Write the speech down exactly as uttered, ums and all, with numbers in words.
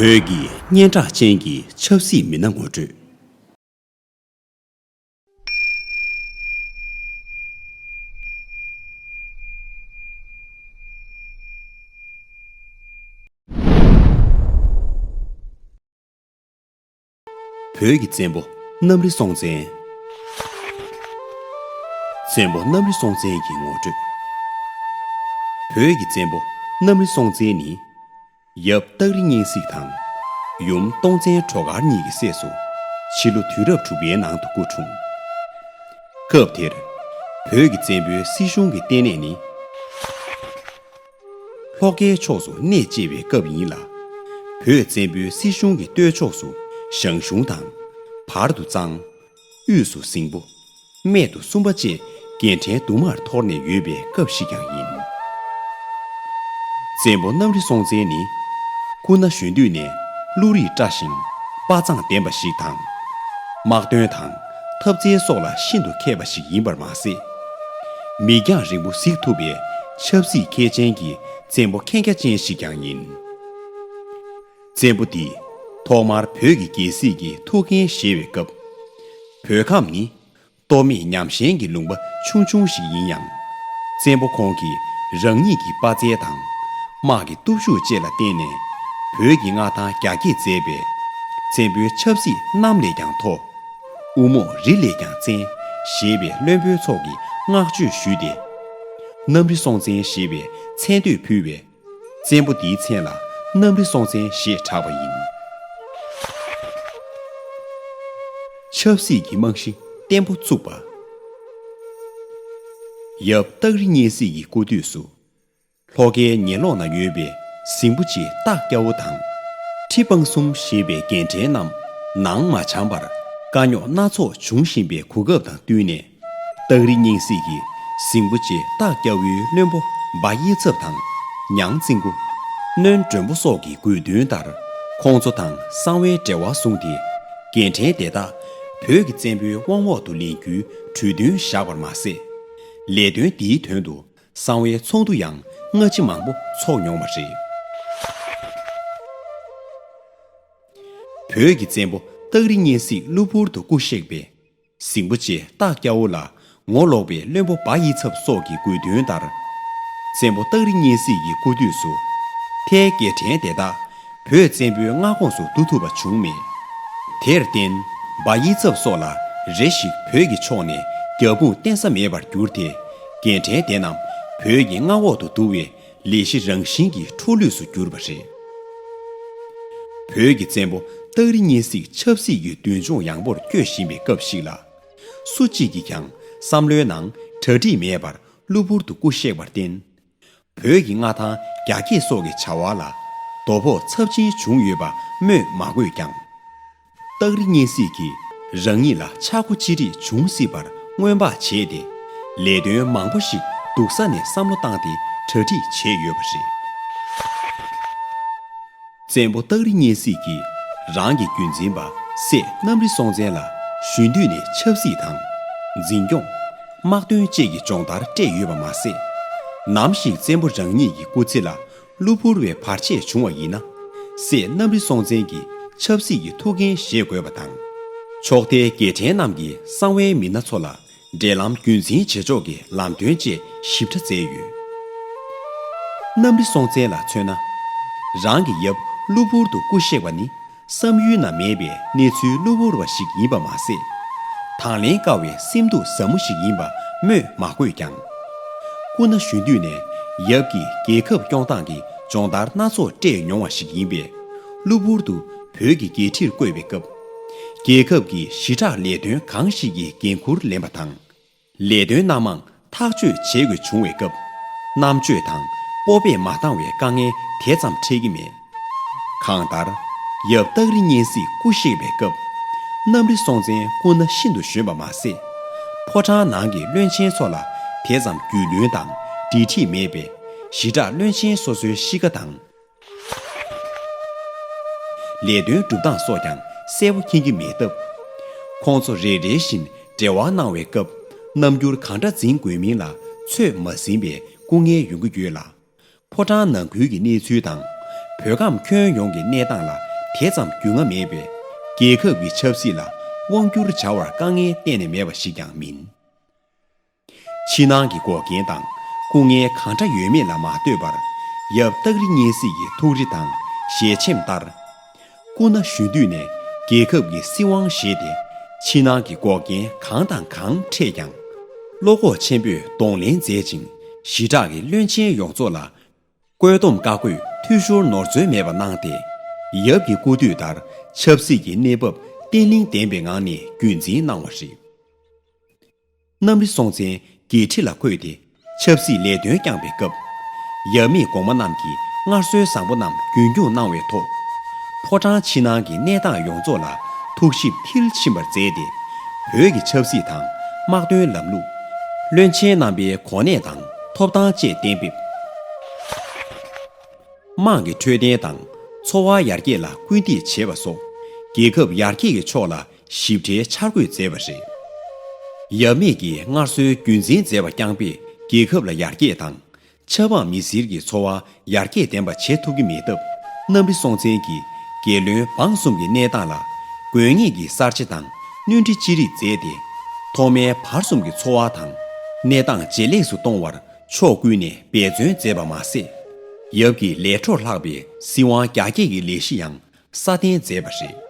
བོད་ཀྱི་སྙན་གྲགས་ཅན་གྱི་ཆབ་སྲིད་མི་སྣ་ངོ་སྤྲོད། བོད་ཀྱི་བཙན་པོ་གནམ་རི་སྲོང་བཙན། བཙན་པོ་གནམ་རི་སྲོང་བཙན་གྱི་ངོ་སྤྲོད། བོད་ཀྱི་བཙན་པོ་གནམ་རི་སྲོང་བཙན་ནི། ཡབ་སྟག་རི་གཉན་གཟིགས་དང་། ཡུམ་སྟོང་བཙན་གྲོགས་མཁར་གཉིས་ཀྱི་སྲས་སུ། ཕྱི་ལོ་དུས་རབས་དྲུག་པའི་ནང་དུ་སྐུ་འཁྲུངས། སྐབས་དེར། བོད་ཀྱི་བཙན་པོའི་སྲིད་གཞུང་གི་ལྟེ་གནས་ནི། ལྷོ་ཁའི་ཕྱོགས་སུ་གནས་བཅས་པའི་སྐབས་ཡིན་ལ། བོད་བཙན་པོའི་སྲིད་གཞུང་གི་སྟོད་ཕྱོགས་སུ་ཞང་ཞུང་དང་། བར་དུ་གཙང་། དབུས་སུ་སིངས་པོ། སྨད་དུ་སུམ་པ་བཅས་རྒྱལ་ཕྲན་དུ་མར་འཐོར་ནས་ཡོད་པའི་སྐབས་ཤིག་ཀྱང་ཡིན། བཙན་པོ་གནམ་རི་སྲོང་བཙན་ནི། སྐུ་ན་གཞོན་དུས་ནས་བློ་རིག་བཀྲ་ཞིང་དཔའ་མཛངས་ལྡན་པ་ཞིག་དང་། དམག་དོན་དང་འཐབ་རྩལ་སོགས་ལ་ཤིན་ཏུ་མཁས་པ་ཞིག་ཡིན་པར་མ་ཟད། མིག་རྒྱང་རིང་པོ་གཟིགས་ཐུབ་པའི་ཆབ་སྲིད་མཁས་ཅན་གྱི་བཙན་པོ་མཁྱེན་རྒྱ་ཅན་ཞིག་ཀྱང་ཡིན། བཙན་པོ་འདིས་ཐོག་མར་བོད་ཀྱི་རྒྱལ་སྲིད་ཀྱི་ཐུགས་འགན་བཞེས་པའི་སྐབས། བོད་ཁམས་ནི་སྟོད་སྨད་ཉམས་ཞན་གྱི་ལུང་པ་ཆུང་ཆུང་ཞིག་ཡིན་ཡང་། བཙན་པོ་ཁོང་གིས་རང་ཉིད་ཀྱི་དཔའ་རྩལ་དང་། དམག་གི་སྟོབས་ཤུགས་བཅས་ལ་བརྟེན་ནས། བོད་ཀྱི་མངའ་ཐང་རྒྱ་སྐྱེད་མཛད་པས། བཙན་པོའི་ཆབ་སྲིད་གནམ་ལས་ཀྱང་མཐོ། དབུ་རྨོག་རི་ལས་ཀྱང་བཙན། ཞེས་པའི་བློན་པོའི་ཚོགས་ཀྱིས་བསྔགས་བརྗོད་ཞུས་ཏེ། གནམ་རི་སྲོང་བཙན་ཞེས་པའི་མཚན་བསྟོད་ཕུལ་བས། བཙན་པོ་འདིའི་མཚན་ལ་གནམ་རི་སྲོང་བཙན་ཞེས་གྲགས་པ་ཡིན། ཆབ་སྲིད་ཀྱི་རྨང་གཞི་བརྟན་པོ་བཙུགས་པ། ཡབ་སྟག་རི་གཉན་གཟིགས་ཀྱི་སྐུ་དུས་སུ། ལྷོ་ཁའི་ཉེ་ལོགས་ན་ཡོད་པའི་གཟིངས་པོ་ཆེ་སྟག་སྐྱ་བོ་དང་། ཁྲི་སྤང་གསུམ་ཞེས་པའི་རྒྱལ་ཕྲན་རྣམས་ནང་མ་འཆམ་པར་དཀའ་རྙོག་སྣ་ཚོགས་འབྱུང་བཞིན་པའི་གོ་སྐབས་དང་བསྟུན་ནས། སྟག་རི་གཉན་གཟིགས་ཀྱིས་གཟིངས་པོ་ཆེ་སྟག་སྐྱ་བོའི་བློན་པོ་འབའ་དབྱི་ཚབ་དང་། ཉང་བཙན་སྐུ། སྣོན་སྒྲོན་པོ་སོགས་ཀྱི་དགོས་འདུན་ལྟར། ཁོང་ཚོ་དང་གསང་བའི་འབྲེལ་བ་བཟུང་སྟེ། རྒྱལ་ཕྲན་དེ་དག་བོད་ཀྱི་བཙན་པོའི་དབང་འོག་ཏུ་ལེན་རྒྱུའི་གྲོས་མཐུན་བཞག་པར་མ་ཟད། ལས་དོན་འདིའི་དོན་དུ་གསང་བའི་ཚོགས་འདུ་ཡང་སྔ་ཕྱི་མང་པོ་ཚོགས་མྱོང་བ་རེད། བོད་ཀྱི་བཙན་པོ་སྟག་རི་གཉན་གཟིགས་གློ་བུར་དུ་སྐུ་གཤེགས་པས། གཟིངས་པོ་ཆེ་སྟག་སྐྱ་བོ་ལ་ངོ་ལོག་པའི་བློན་པོ་འབའ་དབྱི་ཚབ་སོགས་ཀྱི་དགོས་འདུན་ལྟར། བཙན་པོ་སྟག་རི་གཉན་གཟིགས་ཀྱི་སྐུ་དུས་སུ། ཐའི་རྒྱལ་ཕྲན་དེ་དག་བོད་བཙན་པོའི་མངའ་ཁོངས་སུ་བསྡུ་ཐུབ་པ་བྱུང་མེད། དེར་བརྟེན། འབའ་དབྱི་ཚབ་སོགས་ལ་རེ་ཞིག་བོད་ཀྱི་ཕྱོགས་ནས་རྒྱབ་དཔུང་བརྟེན་ས་མེད་པར་གྱུར་ཏེ། རྒྱལ་ཕྲན་དེ་རྣམས་བོད་ཀྱི་མངའ་འོག་ཏུ་བསྡུ་བའི་ལས་གཞི་རང་བཞིན་གྱིས་འཕྲོ་ལུས་སུ་གྱུར་པ་རེད། བོད་ཀྱི་བཙན་པོ་སྟག་རི་གཉན་གཟིགས་ཆབ་སྲིད་ཀྱི་མདུན་ལྗོངས་ཡངས་པོར་བསྐྱོད་བཞིན་པའི་སྐབས་ཤིག་ལ། སུ་གཅིག་གིས་ཀྱང་བསམ་བློའི་ནང་གྲ་སྒྲིག་མེད་པར་གློ་བུར་དུ་སྐུ་གཤེགས་པར་བརྟེན། བོད་ཀྱི་མངའ་ཐང་རྒྱ་སྐྱེད་སོགས་ཀྱི་བྱ་བ་ལ་དོ་ཕོག་ཚབས་ཆེན་བྱུང་ཡོད་པ་སྨོས་མ་དགོས་ཀྱང་། སྟག་རི་གཉན་གཟིགས་ཀྱིས་རང་ཉིད་ལ་ཆག་སྒོ་ཅི་རིགས་འབྱུང་སྲིད་པར་སྔོན་དཔག་བྱས་ཏེ། ལས་དོན་མང་པོ་ཞིག་སྡུག་ས་ནས་བསམ་བློ་བཏང་སྟེ་གྲ་སྒྲིག་བྱས་ཡོད་པ་རེད། བཙན་པོ་སྟག་རི་གཉན་གཟིགས་ཀྱིས་རང་གི་རྒྱུད་འཛིན་པ་སྲས་གནམ་རི་སྲོང་བཙན་ལ་གཞོན་དུས་ནས་ཆབ་སྲིད་དང་། འཛིན་སྐྱོང་། དམག་དོན་བཅས་ཀྱི་སྦྱོང་བརྡར་སྤྲད་ཡོད་པ་མ་ཟད། ནམ་ཞིག་བཙན་པོ་རང་ཉིད་ཀྱི་སྐུ་ཚེ་ལ་གློ་བུར་བའི་བར་ཆད་བྱུང་བ་ཡིན་ན། སྲས་གནམ་རི་སྲོང་བཙན་གྱིས་ཆབ་སྲིད་ཀྱི་ཐུགས་འགན་བཞེས་དགོས་པ་དང་། ཕྱོགས་མཐའི་རྒྱལ་ཕྲན་རྣམས་ཀྱི་གསང་བའི་མི་སྣ་ཚོ་ལ་འབྲེལ་ལམ་རྒྱུན་འཛིན་བྱེད་ཕྱོགས་ཀྱི་ལམ་སྟོན་བཅས་ཞིབ་ཕྲ་མཛད་ཡོད། གནམ་རི་སྲོང་བཙན་ལ་མཚོན་ན། རང་གི་ཡབ་གློ་བུར་དུ་སྐུ་གཤེགས་པ་ནི། བསམ་ཡུལ་ན་མེད་པའི་གནས་ཚུལ་གློ་བུར་བ་ཞིག་ཡིན་པ་མ་ཟད། དང་ལེན་དཀའ་བའི་སེམས་སྡུག་ཟབ་མོ་ཞིག་ཡིན་པ་སྨོས་མ་དགོས་ཀྱང་། སྐུ་ན་གཞོན་དུས་ནས་ཡབ་ཀྱིས་རྒྱལ་ཁབ་སྐྱོང་སྟངས་ཀྱི་སྦྱོང་བརྡར་སྣ་ཚོགས་སྤྲད་མྱོང་བ་ཞིག་ཡིན་པས། གློ་བུར་དུ་བོད་ཀྱི་རྒྱལ་ཁྲིར་བསྐོས་པའི་སྐབས། རྒྱལ་ཁབ་ཀྱི་ཞི་དྲག་ལས་དོན་གང་ཞིག་གི་འགན་འཁུར་ལེན་པ་དང་། ལས་དོན་སྣ་མང་ཐག་གཅོད་བྱེད་དགོས་བྱུང་བའི་སྐབས། རྣམ་དཔྱོད་དང་སྤོབས་པས་མ་འདང་བའི་དཀའ་ངལ་དེ་ཙམ་འཕྲད་ཀྱི་མེད། གང་ལྟར། ཡབ་སྟག་རི་གཉན་གཟིགས་སྐུ་གཤེགས་པའི་སྐབས། གནམ་རི་སྲོང་བཙན་སྐུ་ན་ཤིན་ཏུ་གཞོན་པ་མ་ཟད། ཕོ་བྲང་ནང་གི་བློན་ཆེན་ཚོ་ལ་དེ་ཙམ་རྒྱུས་ལོན་དང་འབྲེལ་འདྲིས་མེད་པས། ཞི་དྲག་བློན་ཆེན་སོ་སོའི་གཤིས་ཀ་དང་། ལས་དོན་སྒྲུབ་སྟངས་སོགས་ཀྱང་གསལ་པོ་མཁྱེན་གྱི་མེད་སྟབས། ཁོང་ཚོ་རེ་རེ་བཞིན་འབྲེལ་བ་གནང་བའི་སྐབས། རྣམ་འགྱུར་གང་འདྲ་འཛིན་དགོས་མིན་ལ་ཚོད་མ་ཟིན་པའི་སྐུ་ངལ་ཡོང་གི་ཡོད་ལ། ཕོ་བྲང་ནང་ཁུལ་གྱི་གནས་ཚུལ་དང་། བོད་ཁམས་ཁྱོན་ཡོངས་ཀྱི་གནས་སྟངས་ལ་ དེ་ཙམ་རྒྱུས་མངའ་མེད་པས། རྒྱལ་ཁབ་ཀྱི་ཆབ་སྲིད་ལ་དབང་བསྒྱུར་བྱ་བར་དཀའ་ངལ་གཏན་ནས་མེད་པ་ཞིག་ཀྱང་མིན། ཕྱི་ནང་གི་འགོག་རྐྱེན་དང་སྐུ་ངལ་གང་འདྲ་ཡོད་མེད་ལ་མ་ལྟོས་པར། ཡབ་སྟག་རི་གཉན་གཟིགས་ཀྱི་ཐུགས་རེ་དང་ཞལ་ཆེམས་ལྟར། སྐུ་ན་གཞོན་དུས་ནས་རྒྱལ་ཁབ་ཀྱི་སྲིད་དབང་བཞེས་ཏེ། ཕྱི་ནང་གི་འགོག་རྐྱེན་གང་དང་གང་འཕྲད་ཀྱང་། བློ་ཁོག་ཆེན་པོས་གདོང་ལེན་མཛད་ཅིང་། ཞི་དྲག་གིས་བློན་ཆེན་ཡོངས་རྫོགས་ལ་བཀོད་འདོམས་བཀའ་བཀོད་འཐུས་ཤོར་ནོར་འཛོལ་མེད་པ་གནང་སྟེ། ཡབ་ཀྱི་སྐུ་དུས་ལྟར་ཆབ་སྲིད་ཀྱི་གནས་བབ་བརྟན་ལྷིང་ལྡན་པའི་ངང་ནས་རྒྱུན་འཛིན་གནང་བ་རེད། གནམ་རི་སྲོང་བཙན་རྒྱལ་ཁྲི་ལ་འཁོད་དེ་ཆབ་སྲིད་ལས་དོན་བསྐྱངས་པའི་སྐབས། ཡབ་མེས་གོང་མ་རྣམས་ཀྱིས་སྔར་སྲོལ་བཟང་པོ་རྣམས་རྒྱུན་སྐྱོང་གནང་བའི་ཐོག། ཕོ་བྲང་ཕྱི་ནང་གི་གནས་སྟངས་ཡོངས་རྫོགས་ལ་ཐུགས་ཞིབ་མཐིལ་ཕྱིན་པར་མཛད་དེ། བོད་ཀྱི་ཆབ་སྲིད་དང་དམག་དོན་ལམ་ལུགས། བློན་ཆེན་རྣམ་པའི་གོ་གནས་དང་ཐོབ་ཐང་བཅས་གཏན་འབེབས། དམངས་ཀྱི་འཕྲོད་བསྟེན་དང་འཚོ་བ་ཡར་རྒྱས་ལ་སྐུལ་འདེད་བྱེད་པ་སོགས། རྒྱལ་ཁབ་ཡར་རྒྱས་ཀྱི་ཕྱོགས་ལ་ཞིབ་ཕྲའི་འཆར་འགོད་མཛད་པ་རེད། ཡབ་མེས་ཀྱིས་སྔར་སྲོལ་རྒྱུན་འཛིན་མཛད་པ་རྐྱང་པས་རྒྱལ་ཁབ་ལ་ཡར་རྒྱས་དང་། ཆབ་འབངས་མི་སེར་གྱི་འཚོ་བ་ཡར་རྒྱས་ལྡན་པ་བྱེད་ཐུབ་ཀྱི་མེད་སྟབས། གནམ་རི་སྲོང་བཙན་གྱིས་རྒྱལ་བློན་འབངས་གསུམ་གྱི་གནས་སྟངས་ལ་དགོས་ངེས་ཀྱི་གསར་བརྗེ་དང་སྣོན་འཕྲི་ཅི་རིགས་མཛད་དེ། ཐོག་མའི་བར་གསུམ་གྱི་འཚོ་བ་དང་གནས་སྟངས་ཇེ་ལེགས་སུ་གཏོང་བར་ཕྱོགས་ཀུན་ནས་འབད་བརྩོན་མཛད་པ་མ་ཟད། ཡབ་ཀྱི་ལས་འཕྲོར་ལྷག་པའི་སྲིད་དབང་རྒྱ་སྐྱེད་ཀྱི་ལས་གཞི་ཡང་སྲ་བརྟན་མཛད་པ་རེད།